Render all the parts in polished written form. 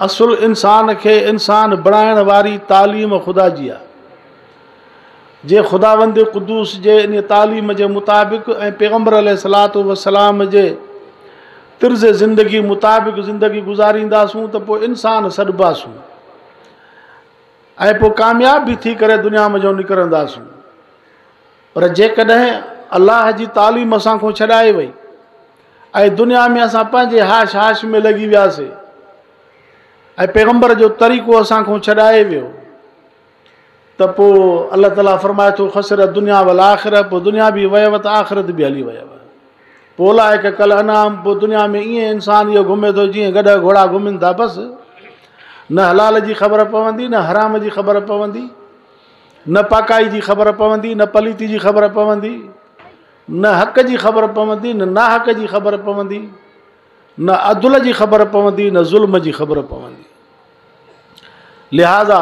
اصل انسان کي انسان بڻائڻ واري تعليم خدا جي آهي. جي خداوند قدوس جي ان تعليم جي مطابق ۽ پيغمبر عليه الصلوة والسلام جي طرز زندگي مطابق زندگي گذارينداسون ته پوء انسان سڏباسون ۽ پوء ڪامياب به ٿي ڪري دنيا منجهون نڪرنداسون. پر جيڪڏهن الله جي تعليم اسان کان ڇڏائي وئي ۽ دنيا ۾ اسان پنهنجي هاش هاش ۾ لڳي وياسي ۽ پيغمبر جو طريقو اسان کان ڇڏائي ويو ته پوء الله تعاليٰ فرمائي ٿو خسر الدنيا والآخرة، پوء دنيا به ويو ته آخرت به هلي ويو. پوء اولئڪ ڪالانعام، پوء دنيا ۾ ائين انسان اهو گهمي ٿو جيئن گڏهه گهوڙا گهمن ٿا، بس نه حلال جي خبر پوندي نه حرام جي خبر پوندي، نه پاڪائي جي خبر پوندي نه پليتي جي خبر پوندي، نه حق جي خبر پوندي نه ناحق جي خبر پوندي، نه عدل جي خبر پوندي نه ظلم جي خبر پوندي. لهٰذا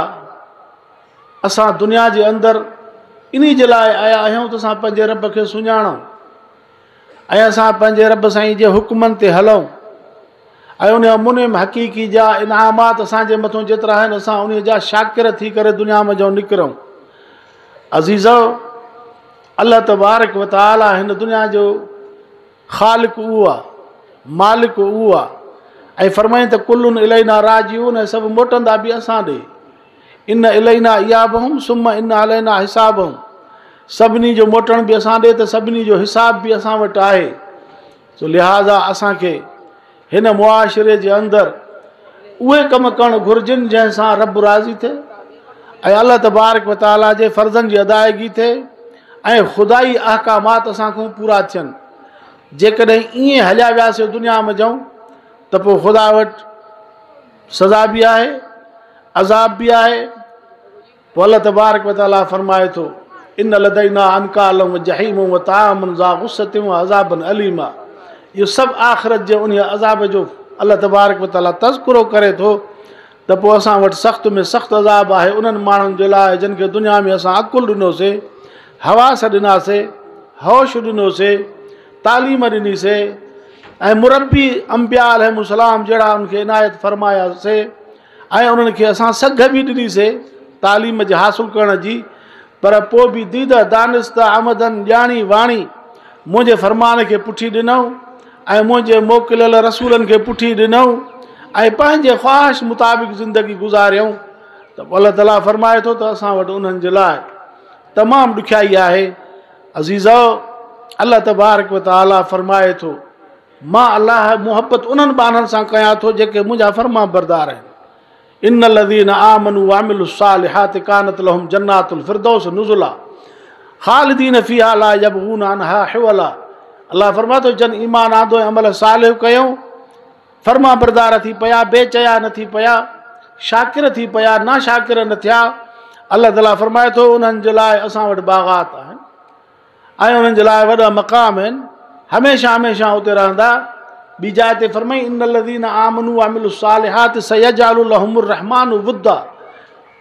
اسان دنيا جي اندر انهي جي لاء آيا آهيون ته اسان پنهنجي رب کي سڃاڻون ۽ اسان پنهنجي رب سائين جي حڪمن تي هلون ۽ ان منعم حقيقي جا انعامات اسان جي مٿون جيترا آهن اسان ان جا شاڪر ٿي ڪري دنيا منجهون نڪرون. عزيزو، الله تبارڪ وتعاليٰ هن دنيا جو خالق اهو آ، مالڪ اهو آ ۽ فرمائين ته ڪل الينا راجعون ۽ سڀ موٽندا به اسان ڏي. ان الينا ايابهم ثم ان علينا حسابهم، سڀني جو موٽڻ به اسان ڏي ته سڀني جو حساب به اسان وٽ آهي. سو لهٰذا اسان کي هن معاشري جي اندر اهي ڪم ڪرڻ گهرجن جنهن سان رب راضي ٿئي ۽ الله تبارڪ وتعاليٰ جي فرضن جي ادائگي ٿئي ۽ خدائي احڪامات اسان کان پورا ٿين. جيڪڏهن ائين هليا وياسي دنيا منجهون ته پوء خدا وٽ سزا به آهي، عذاب به آهي. پوء الله تبارڪ وتعاليٰ فرمائي ٿو، ان لدينا انڪالا و جحيما و طعاما ذا غصة و عذابا اليما. اهو سڀ آخرت جي انهيء عذاب جو الله تبارڪ وتعاليٰ تذڪرو ڪري ٿو ته پوء اسان وٽ سخت ۾ سخت عذاب آهي انهن ماڻهن جي لاء جن کي دنيا ۾ اسان عقل ڏنوسي، حواس ڏناسي، هوش ڏنوسي، تعليم ڏنيسي ۽ مربي انبياء عليهم السلام جهڙا انهن کي عنايت فرماياسي ۽ انهن کي اسان سگهه به ڏنيسي تعليم جي حاصل ڪرڻ جي، پر پوء به ديده دانسته عمداً ڄاڻي واڻي منهنجي فرمان کي پٺي ڏنائون ۽ منهنجي موڪليل رسولن کي پٺي ڏنائون ۽ پنهنجي خواهش مطابق زندگي گذاريائون ته پوء الله تعاليٰ فرمائي ٿو ته اسان وٽ انهن جي لاء تمام ڏکيائي آهي. عزيزو! الله تبارڪ وتعاليٰ فرمائي ٿو. مان الله محبت انهن ٻانهن سان ڪيان ٿو جيڪي منهنجا فرمانبردار آهن. ان الذين آمنوا وعملوا الصالحات ڪانت لهم جنات الفردوس نزلا خالدين فيها لا يبغون عنها حولا. الله فرمائي ٿو جن ايمان آندو ۽ عمل صالح ڪيو، فرمانبردار ٿي پيا، بي چيا نه ٿي پيا، شاڪر ٿي پيا، ناشاڪر نه ٿيا، الله تعاليٰ فرمائي ٿو انهن جي لاء اسان وٽ باغات آهن. ۽ انهن جي لاء وڏا مقام آهن، هميشه هميشه اتي رهندا. ٻي جاء تي فرمائي ان الذين آمنوا وعملوا الصالحات سيجعل لهم الرحمن ودا،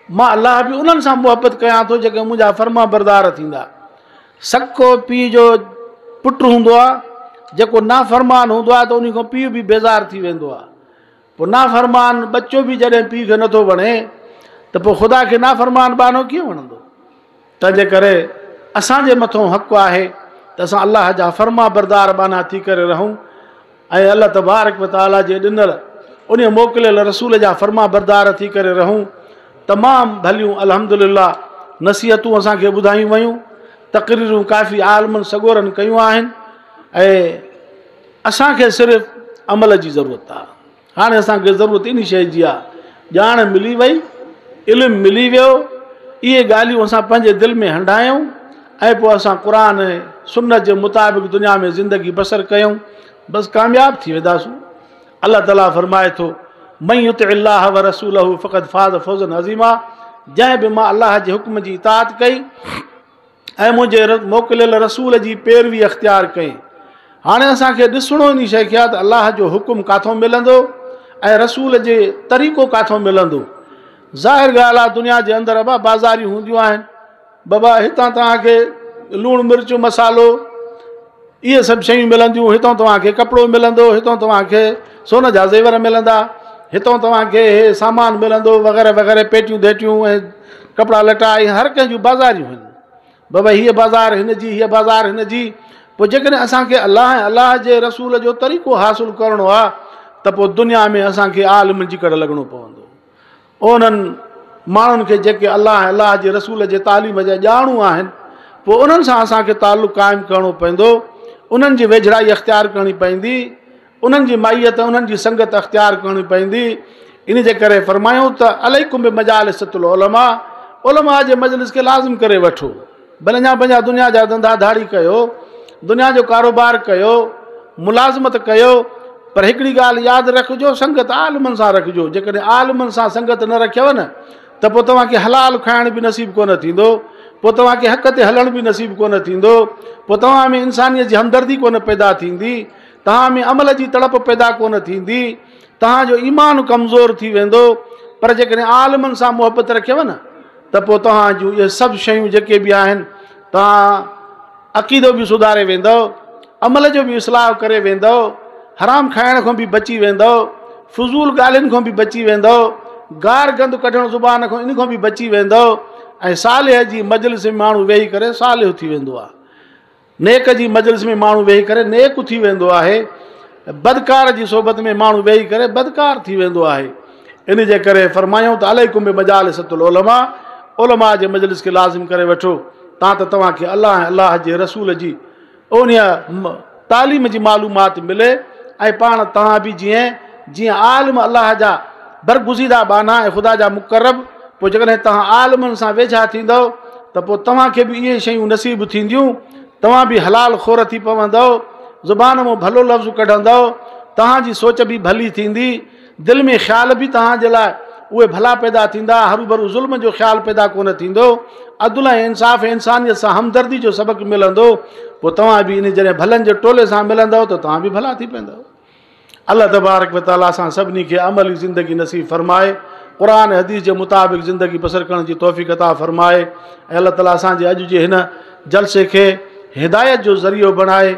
مان الله به انهن سان محبت ڪيان ٿو جيڪي منهنجا فرمانبردار ٿيندا. سڪو پيء جو پٽ هوندو آهي، جيڪو نافرمان هوندو آهي ته انهي کان پيء به بيزار ٿي ويندو آهي. پوء نافرمان ٻچو به جڏهن پيء کي نٿو وڻي ته پوء خدا کي نافرمان ٻانهو ڪيئن وڻندو؟ تنهنجي ڪري اسان جي مٿون حق آهي ته اسان الله جا فرمانبردار ٻانها ٿي ڪري رهون ۽ الله تبارڪ وتعاليٰ جي ڏنل انهي موڪليل رسول جا فرمانبردار ٿي ڪري رهون. تمام ڀليون الحمدلله نصيحتون اسان کي ٻڌايون ويون، تقريرون ڪافي عالمن سڳورن ڪيون آهن ۽ اسان کي صرف عمل جي ضرورت آهي. هاڻي اسان کي ضرورت انهي شيء جي آهي، ڄاڻ ملي وئي، علم ملي ويو، اهي ڳالهيون اسان پنهنجي دل ۾ هنڊايون ۽ پوء اسان قرآن ۽ سنت جي مطابق دنيا ۾ زندگي بسر ڪيون، بس ڪامياب ٿي وينداسون. الله تعاليٰ فرمائي ٿو، من يطع الله ورسوله فقد فاز فوزا عظيما، جنهن به مان الله جي حڪم جي اطاعت ڪئي ۽ منهنجي موڪليل رسول جي پيروي اختيار ڪئي. هاڻي اسان کي ڏسڻو انهي شيء کي آهي ته الله جو حڪم ڪاٿون ملندو ۽ رسول جي طريقو ڪاٿون ملندو. ظاهر ڳالهه آهي دنيا جي اندر ابا بازاريون هونديون آهن، بابا هتان توهان کي لوڻ مرچ مصالحو اهي سڀ شيون ملنديون، هتان توهان کي ڪپڙو ملندو، هتان توهان کي سون جا زيور ملندا، هتان توهان کي هي سامان ملندو وغيره وغيره، پيٽيون ڌيٽيون ۽ ڪپڙا لٽا ۽ هر ڪنهن جون بازاريون آهن. بابا هيء بازار هن جي، هيء بازار هن جي. پوء جيڪڏهن اسان کي الله ۽ الله جي رسول جو طريقو حاصل ڪرڻو آهي ته پوء دنيا ۾ اسان کي عالمن جي ڪڙ لڳڻو پوندو. انهن ماڻهن کي جيڪي الله ۽ الله جي رسول جي تعليم جا ڄاڻو آهن، پوء انهن سان اسان کي تعلق قائم ڪرڻو پوندو، انهن جي ويجهڙائي اختيار ڪرڻي پوندي، انهن جي معيت، انهن جي سنگت اختيار ڪرڻي پوندي. ان جي ڪري فرمايو ته عليڪم بمجالسة العلماء، علماء جي مجلس کي لازم ڪري وٺو. ڀلي اڃا پنهنجا دنيا جا ڌنڌا ڌاڙي ڪيو، دنيا جو ڪاروبار ڪيو، ملازمت ڪيو، پر هڪڙي ڳالهه ياد رکجو، سنگت عالمن سان رکجو. جيڪڏهن عالمن سان سنگت نه رکيو نه ته پوء توهان کي حلال کائڻ به نصيب ڪونه ٿيندو، پوء توهان کي حق تي هلڻ به نصيب ڪونه ٿيندو، پوء توهان ۾ انسانيت جي همدردي ڪونه پيدا ٿيندي، توهان ۾ عمل جي تڙپ پيدا ڪونه ٿيندي، توهان جو ايمان ڪمزور ٿي ويندو. پر جيڪڏهن عالمن سان محبت رکيو نه ته پوء توهان جون اهي سڀ شيون جيڪي به آهن، توهان عقيدو به سڌاري ويندؤ، عمل جو به اصلاح ڪري ويندؤ، حرام کائڻ کان به بچي ويندؤ، فضول ڳالهين کان به بچي ويندؤ، گار گند ڪڍڻ زبان کان ان کان به بچي ويندؤ ۽ صالح جي مجلس ۾ ماڻهو ويهي ڪري صالح ٿي ويندو آهي. نيڪ جي مجلس ۾ ماڻهو ويهي ڪري نيڪ ٿي ويندو آهي، بدڪار جي صحبت ۾ ماڻهو ويهي ڪري بدڪار ٿي ويندو آهي. ان جي ڪري فرمايائون ته عليڪم بمجالسة العلماء، علماء جي مجلس کي لازم ڪري وٺو، تان ته توهان کي الله ۽ الله جي رسول جي انهيء تعليم جي معلومات ملي ۽ پاڻ توهان به جيئن جيئن عالم الله جا برگزيده ٻانها ۽ خدا جا مقرب، پوء جيڪڏهن توهان عالمن سان ويجها ٿيندؤ ته پوء توهان کي به اهي شيون نصيب ٿينديون، توهان به حلال خور ٿي پوندؤ، زبان مان ڀلو لفظ ڪڍندؤ، توهان جي سوچ به ڀلي ٿيندي، دل ۾ خيال به توهان جي لاء اهي ڀلا پيدا ٿيندا، هروڀرو ظلم جو خيال پيدا ڪونه ٿيندو، عدل ۽ انصاف ۽ انسانيت سان همدردي جو سبق ملندو، پوء توهان به انهي جڏهن ڀلن جي ٽولي سان ملندؤ ته توهان به ڀلا ٿي پوندؤ. الله تبارڪ و تعاليٰ اسان سڀني کي عملي زندگي نصيب فرمائي، قرآن حديث جي مطابق زندگي بسر ڪرڻ جي توفيق عطا فرمائي ۽ الله تعاليٰ اسان جي اڄ جي هن جلسي کي هدايت جو ذريعو بڻائي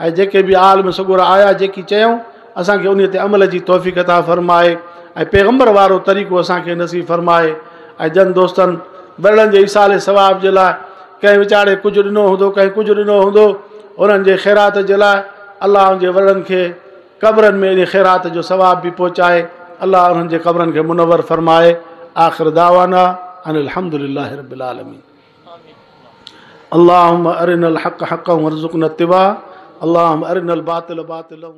۽ جيڪي به عالم سڳورا آيا جيڪي چيائون اسان کي انهي تي عمل جي توفيق عطا فرمائي ۽ پيغمبر وارو طريقو اسان کي نصيب فرمائي ۽ جن دوستن ورڙن جي ايصال ثواب جي لاء ڪنهن ويچاري ڪجهه ڏنو هوندو ڪنهن ڪجهه ڏنو هوندو انهن جي خيرات جي لاء الله ان جي ورڙن کي قبرن ۾ ان خيرات جو ثواب به پهچائي. الله انهن جي قبرن کي منور فرمائي. آخر دعوانا ان الحمد لله رب العالمين. اللهم ارنا الحق حقا وارزقنا اتباعه اللهم ارنا الباطل باطلا.